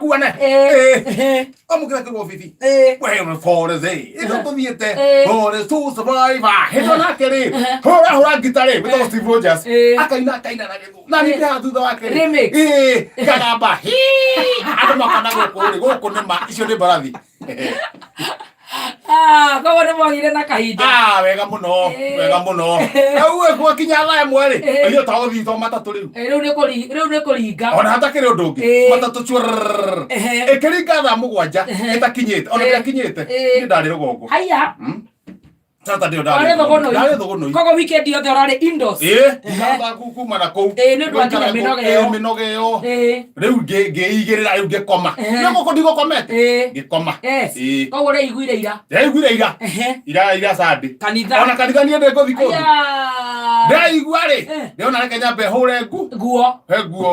Makuane. Ĩĩ. Amũkĩra kĩrwo bibi. Ĩĩ. Well, for the ĩno tũthiĩte Ĩĩ. for the to survive hĩndĩ nake rĩ hũra hũra ngita rĩ wĩtagwo Steve Rogers Ĩĩ. akaina akaina na gĩthũ na niĩ ndĩ haha thutha wake rĩ Remix. Ĩĩ, ngagamba hi andũ makona gũkũ rĩ gũkũ nĩ ma icio nĩ mbarathi. Ah, koguo nĩ mwagĩire na kahinda. Ah, wega mũno. Ĩĩ. Wega mũno. Rĩu gwakinya thaa 1 rĩ, Ĩĩ. ithuĩ ta ũthiĩ to matatũ rĩu. Eh, rĩu nĩ kũringa. Ona hatakĩrĩ ũndũ ũngĩ. Ĩĩ. Matatũ cuorrrr. Ehe. Ĩkĩringa thaa 7 Ehe. ĩtakinyĩte. Ona Ĩĩ. ndĩakinyĩte. Ĩĩ. Niĩ ndarĩ rũgongo. Haiya. Saturday ĩyo Warĩ thũgũnũi. ndarĩ thũgũnũi. Koguo weekend yothe ũrarĩ indoors. Ĩĩ, Ehe. ndinahota kuma na kũu. Ĩĩ, nĩ ũndũ wa nginya mĩnoga ĩyo. Ĩĩ, mĩnoga ĩyo. Ĩĩ. Rĩu ngĩigĩrĩra rĩu ngĩkoma. Ehe. Nĩ gũkũ ndigũkomete. Ĩĩ. Ngĩkoma. Yes. Ĩĩ. Koguo ũreiguire ira. Ndĩraiguire ira. Ehe. Ira ira Sunday. Kanitha. Ona kanitha niĩ ndĩ ngũthi kũndũ. Aya. Ndĩraigua rĩ, Eh. ndĩrona reke nyambe hũre ngu. Nguo. He nguo.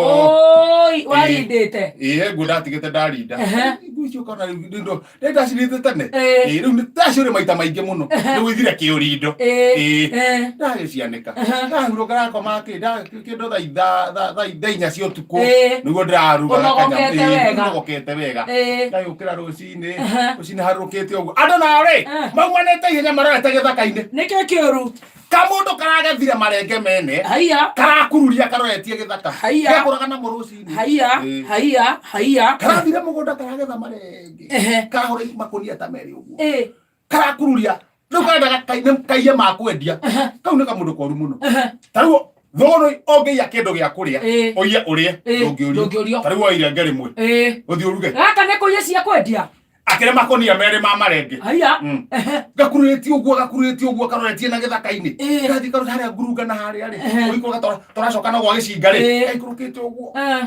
Oi, warindĩte. Ĩĩ, he nguo ndatigĩte ndarinda. Ehe. Nguo icio kana rĩu ndĩ ndacirĩte tene. Ĩĩ. Ĩĩ, rĩu nĩ ndacirĩ maita maingĩ mũno. Rĩu ithire kĩũrindo. Ĩĩ. Ĩĩ. Eh. Ndagĩcianĩka. Ndahurũka ndakoma kĩ kĩndũ thaa 4 cia ũtukũ. Ĩĩ. Nĩguo ndĩraruga Ũnogokete wega. Ũnogokete wega. Ĩĩ. Ndagĩũkĩra rũcinĩ. Ehe. Rũcinĩ harũrũkĩte ũguo. Andũ nao rĩ, Eh. maumanĩte ihenya marorete gĩthaka-inĩ. Nĩkĩ kĩũru? Kamũndũ karagethire marenge mene. Haiya. Karakururia karoretie gĩthaka. Haiya. Gekũraga namo rũcinĩ. Haiya. Ĩĩ. Haiya. Haiya. Karathire mũgũnda karagetha marenge. Ehe. Karahũra makũnia ta merĩ ũguo. Ĩĩ. Karakururia. Rĩu karendaga kaiye ma kwendia. Ehe. Kau nĩ kamũndũ koru mũno. Ehe. Ta rĩu thũgũnũ ũngĩiya kĩndũ gĩa kũrĩa. Ĩĩ. Ũiye ũrĩe. Ĩĩ. Ndũngĩũrio. Ndũngĩũrio. Ta rĩu woe irenge rĩmwe. Ĩĩ. Ũthiĩ ũruge. Gaka nĩ kũiya cia kwendia. Akĩrĩ makũnia merĩ ma marenge. Haiya. Ehe. Gakururĩtie ũguo gakururĩtie ũguo karoretie na gĩthaka-inĩ. Ĩĩ. Gathiĩ karora harĩa ngurunga na harĩa rĩ. Ehe. Ũikũrũka tũracoka na gwa gĩcinga rĩ. Ĩĩ. Gaikũrũkĩte ũguo. Eh.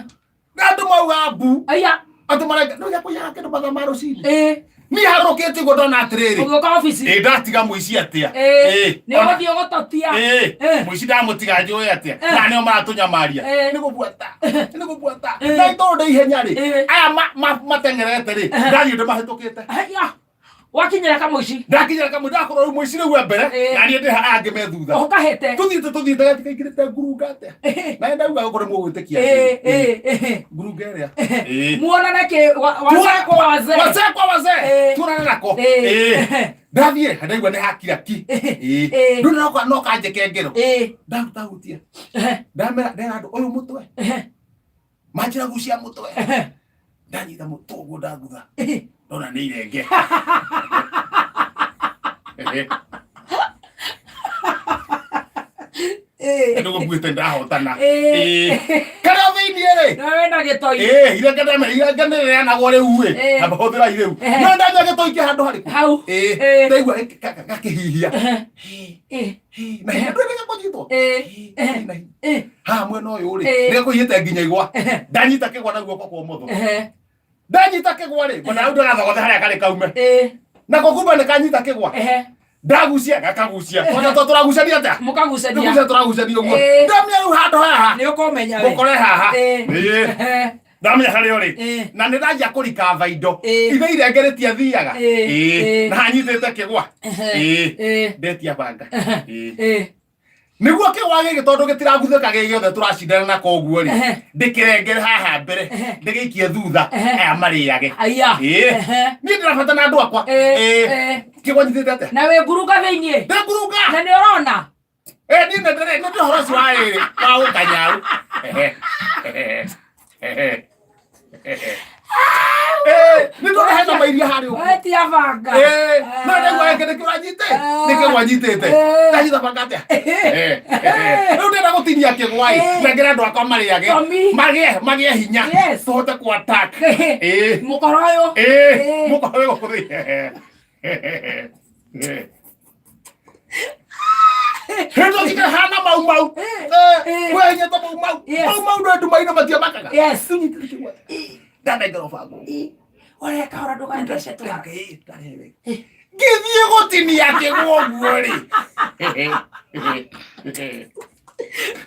Na andũ mauga mbu. Haiya. Andũ marenga ndũgĩa kũiyaga kĩndũ mathaa ma rũcinĩ. Ĩĩ. Niĩ harũrũkĩte ũguo ndona atĩrĩrĩ. Ũgĩũka obici. Ĩ ndatiga mũici atĩa? Ĩĩ. Ĩ. Nĩ ũgũthiĩ ũgũtotia. Ĩ. Ĩ. Mũici ndamũtiga njũĩ atĩa? Eh. Na nĩo maratũnyamaria. Ĩ. Nĩ gũbuata. Nĩ gũbuata. Ĩ. Na tondũ ndĩ ihenya rĩ. Ĩ. Aya mateng'erete rĩ. Ndathiĩ ndĩmahĩtũkĩte. Haiya. Wakinyĩra kamũici. Ndakinyĩra kamwe ndakorwo rĩu mũici rĩu e mbere. Ĩ. Na niĩ ndĩ aya angĩ me thutha. Ũkahĩte. Tũthiĩte tũthiĩte gatikaingĩrĩte ngurunga atĩa. Ĩ. Na nĩ ndauga gũkũ nĩ mũgwĩtĩkia. Ĩ. Ĩ. Ĩ. Ngurunga ĩrĩa. Ĩ. Muonane kĩ wazee kwa wazee. Wazee kwa wazee. Ĩ. Tuonane nako. Ĩ. Ĩ. Ndathiĩ ndaigua nĩ hakira ki. Ĩ. Ĩ. Rĩu no kanjĩke ngero. Ĩ. Ndahutia. Ehe. Ndamera ndera andũ ũyũ mũtwe. Ehe. Manjĩra gucia mũtwe. Ehe. Ndanyita mũtwe ũguo ndagutha. Ĩ. Ndona nĩ irenge. Ĩ. Nĩ gũkuĩte ndahotana. Ĩ. Ĩ. Karĩa thĩiniĩ rĩ. Na wĩna gĩtoi. Ĩ, irenge ndame irenge nĩ rĩrĩanagwo rĩu ĩ. Ĩ. Amba hũthĩra rĩu. Ehe. No ndanyua gĩtoi kĩ handũ harĩkũ? Hau. Ĩ. Ĩ. Ndaigua gakĩhihia. Ehe. Ĩ. Na hinya ndũrĩ gakũnyitwo. Ĩ. Ĩ, na hinya. Ĩ. Haha mwena ũyũ rĩ, Ĩ. nĩgakũiyĩte nginya igwa. Ehe. Ndanyita kĩgwa na guoko kwa ũmotho. Ehe. Ndanyita kĩgwa rĩ, mbona rĩu ndĩrathogothe harĩa karĩ kaume. Ĩ. Nako kumbe nĩ kanyita kĩgwa. Ehe. Ndagucia gakagucia. Ona to tũragucania atĩa? Mũkagucania. Nĩgucia tũragucania ũguo. Ĩ. Ndamenya rĩu handũ haha. Nĩ ũkũmenya we. Mũkore haha. Ĩ. Ĩ. Ehe. Ndamenya harĩa ũrĩ. Ĩ. Na nĩ ndanjia kũrikaba indo. Ĩ. Ithe irenge rĩtiathiaga. Ĩ. Ĩ. Ĩ. Na hanyitĩte kĩgwa. Ehe. Ĩ. Ĩ. Ndetia banga. Ĩ. Ĩ. Nĩguo kĩgwa gĩkĩ tondũ gĩtiraguthĩka gĩ gĩothe tũracindana nako ũguo rĩ, Ehe. ndĩkĩrengere haha mbere, Ehe. ndĩgĩikie thutha, Ehe. aya marĩage. Aya. Ĩ. Ehe. Niĩ ndĩrabata na andũ akwa. Ĩ. Ĩ. Ĩ. Kĩgwa nyitĩte atĩa? Na wĩ ngurunga thĩiniĩ. Ndĩ ngurunga. Na nĩ ũrona. Eh, niĩ nĩ ndĩrĩ nĩ ndĩrĩ ũhoro ũcio wa rĩrĩ wa gũkanyau. Ehe. Ehe. Ehe. Ehe. Eh, nĩ ndona hena mairia harĩa ũguo. Wetia banga. Eh, no ndaigua gĩkĩ nĩkĩo ũranyitĩ nĩkĩo mwanyitĩte ndanyita banga atĩa Eh, eh. Rĩu ndĩrenda gũtinia kĩgwa ĩ nengere andũ akwa marĩage Tomi. magĩe hinya Yes. tũhote ku attack. Eh. Mũkoro ũyũ. Eh, Eh. mũkoro wĩ gũkũ thĩinĩ. Hĩndĩ ĩyo hana mau mau. Eh. Kwenyeta mau mau. Yes. Mau mau ndo nduma-inĩ matiamakaga. Yes. Ndanengera ũbango. Ũreka ũra ndũgathece tũra. Ngĩthiĩ gũtinia kĩgwa ũguo rĩ.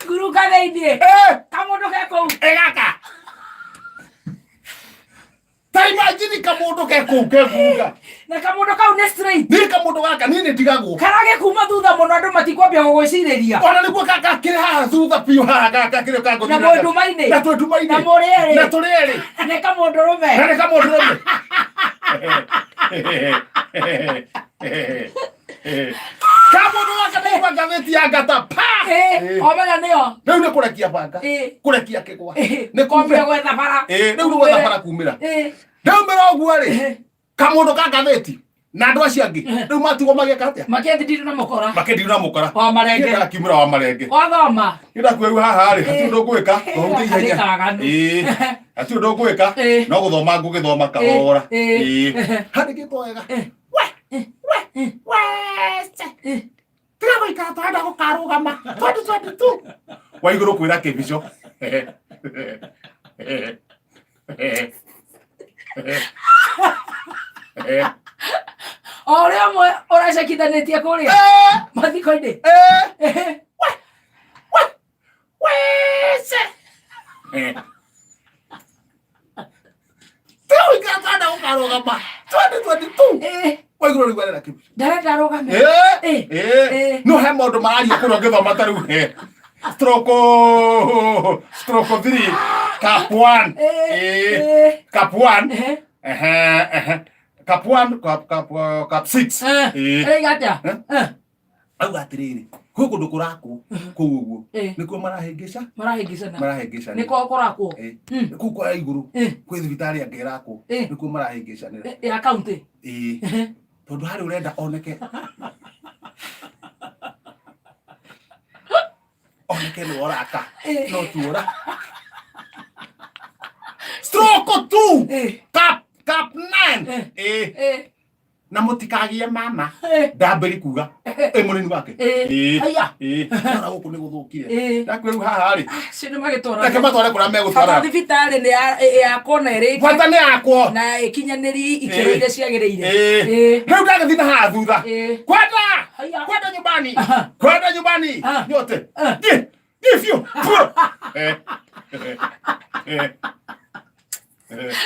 Ngurunga thĩiniĩ. Eh, Kamũndũ ke kũu. ĩ gaka. Ta imagine. Imagine kamũndũ ke kũu kekunga. Na kamũndũ kau nĩ straight. Niĩ kamũndũ gaka niĩ nĩ ndigagwo. Karage kuma thutha mũno andũ matikwambia gũgwĩcirĩria. Ona nĩguo gakĩrĩ haha thutha biũ haha gakĩrĩ kangũthiĩ. Na mwĩ nduma-inĩ. Na twĩ nduma-inĩ. Na mũrĩ erĩ. Na tũrĩ erĩ. Na nĩ kamũndũrũme. Na nĩ kamũndũrũme. Kamũndũ gaka ndaigua ngathĩti ya ngata pa. Omenya nĩyo. Rĩu nĩ kũrekia banga. Kũrekia kĩgwa. Nĩ kwambia gwetha bara. Rĩu nĩ gwetha bara kumĩra. Ndaumĩra ũguo rĩ kamũndũ ka ngathĩti na andũ acio angĩ rĩu matigwo magĩka atĩa? Makĩndirwo na mũkora. Makĩndirwo na mũkora. Wa marenge. Niĩ ndakiumĩra wa marenge. Wathoma. Niĩ ndakuga rĩu haha rĩ hatirĩ ũndũ ngwĩka. Tondũ ihenya. Ĩĩ. Hatirĩ ũndũ ngwĩka. No gũthoma ngũgĩthoma kahora. Ĩĩ. Handĩkĩtwo wega. We we wece. Tiga gũikara tũrenda gũkarũgama 2022. Wa igũrũ kwĩra kĩbico. O ũrĩa ũmwe ũracekithanĩtie kũrĩa mathiko-inĩ. Wece. Tiga gũikara tũrenda gũkarũgama 2022. Wa igũrũ rĩu arera kĩbico. Ndarenda arũgame. No he maũndũ marario kũrĩa ũngĩthoma ta rĩu he stroke stroke 3 cap 1 cap 1 ehe ehe cap 1 cap cap cap 6 ĩraiga atĩa? Auga atĩrĩrĩ kwĩ kũndũ kũrakwo kũu ũguo nĩkuo marahĩngĩca marahĩngĩcana marahĩngĩcana nĩkuo kũrakwo kũu kwa igũrũ kwĩ thibitarĩ angĩ ĩrakwo nĩkuo marahĩngĩcanĩra ya kaunti ĩĩ tondũ harĩ ũrenda oneke oneke nĩ oraka no tuora stroke 2 cap cap 9 ĩĩ na mũtikagie mama ndambĩri kuga ĩ mũrĩmi wake Ĩ. Aya. ĩ ona gũkũ nĩ gũthũkire Ĩ. ndakwĩra rĩu haha rĩ Acio nĩ magĩtwara reke matware kũrĩa megũtwara bata thibitarĩ nĩ yakwo na ĩrĩke bata nĩ yakwo na ĩkinyanĩrie ikĩro Ĩ. iria ciagĩrĩire Ĩ. Ĩ. rĩu ndagĩthiĩ na haha thutha Ĩ. kwenda Haya. kwenda nyumbani Aha. kwenda nyumbani Ah. nyote Ah. thiĩ thiĩ biũ Puh. Eh. Eh. Eh.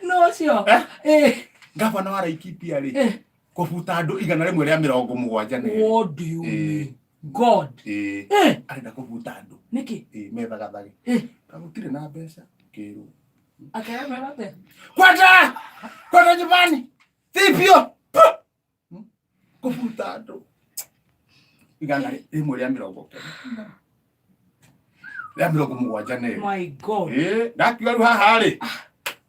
No ũcio Eh? Ĩ. Gavana wa Laikipia rĩ Ĩ. kũbuta andũ 172. What do you Ĩ. mean? God. Ĩ. Ĩ. Arenda kũbuta andũ Nĩkĩ? Ĩ, methagathage Ĩ. ta gũtirĩ na mbeca kĩrwo Akĩremera atĩa? kwenda kwenda nyumbani thibio kũbuta andũ 192. My God. Ĩ, ndakiuga rĩu haha rĩ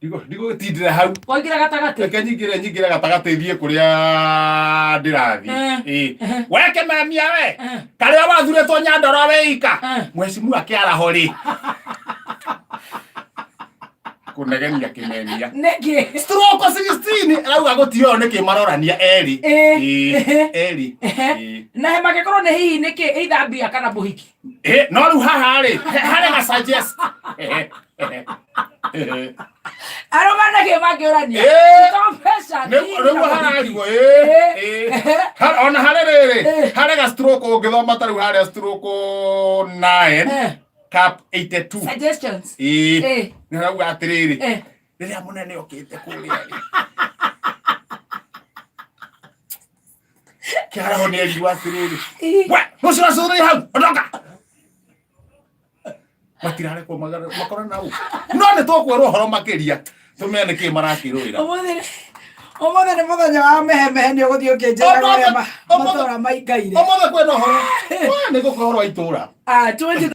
ndigũgĩtindĩra hau. Waingĩra gatagatĩ. Reke nyingĩre nyingĩre gatagatĩ thiĩ kũrĩa ndĩrathiĩ. Ĩ. Weke mamia we karĩa wathurĩtwo Nyandarua wĩika mwecimu akĩaraho rĩ kũnegenia kĩmenia. Nĩkĩ? Stroke 16 arauga gũtioyo nĩkĩ marorania erĩ. Ĩ. Ĩ, erĩ. Ĩ. Na he mangĩkorwo nĩ hihi nĩkĩ either mbia kana mũhiki. Ĩ, no rĩu haha rĩ harĩ ga suggest. Arũme nĩkĩ mangĩũrania? Ĩ. To mbeca. Rĩu hihi kana hararigwo mũhiki. ĩ ĩ ona harĩ rĩrĩ harĩ ga stroke ũngĩthoma ta rĩu harĩa stroke 9 cap 82. Suggestions. Ĩ Ĩ. nĩ harauga atĩrĩrĩ rĩrĩa mũnene okĩte kũrĩa rĩ kĩaraho nĩ erirwo atĩrĩrĩ we ũcio wacũthĩrĩria hau ondoka matirarekwo makore nau no nĩ tũkwĩrwo ũhoro makĩria tũmenye nĩkĩ marakĩrũĩra. Ũmũthĩ ũmũthĩ nĩ mũthenya wa mehemehe nĩ ũgũthiĩ ũkĩnjĩraga ũrĩa matũra maikaire. Ũmũthĩ kwĩna ũhoro nĩ gũkorwo wa itũra. Ah, 20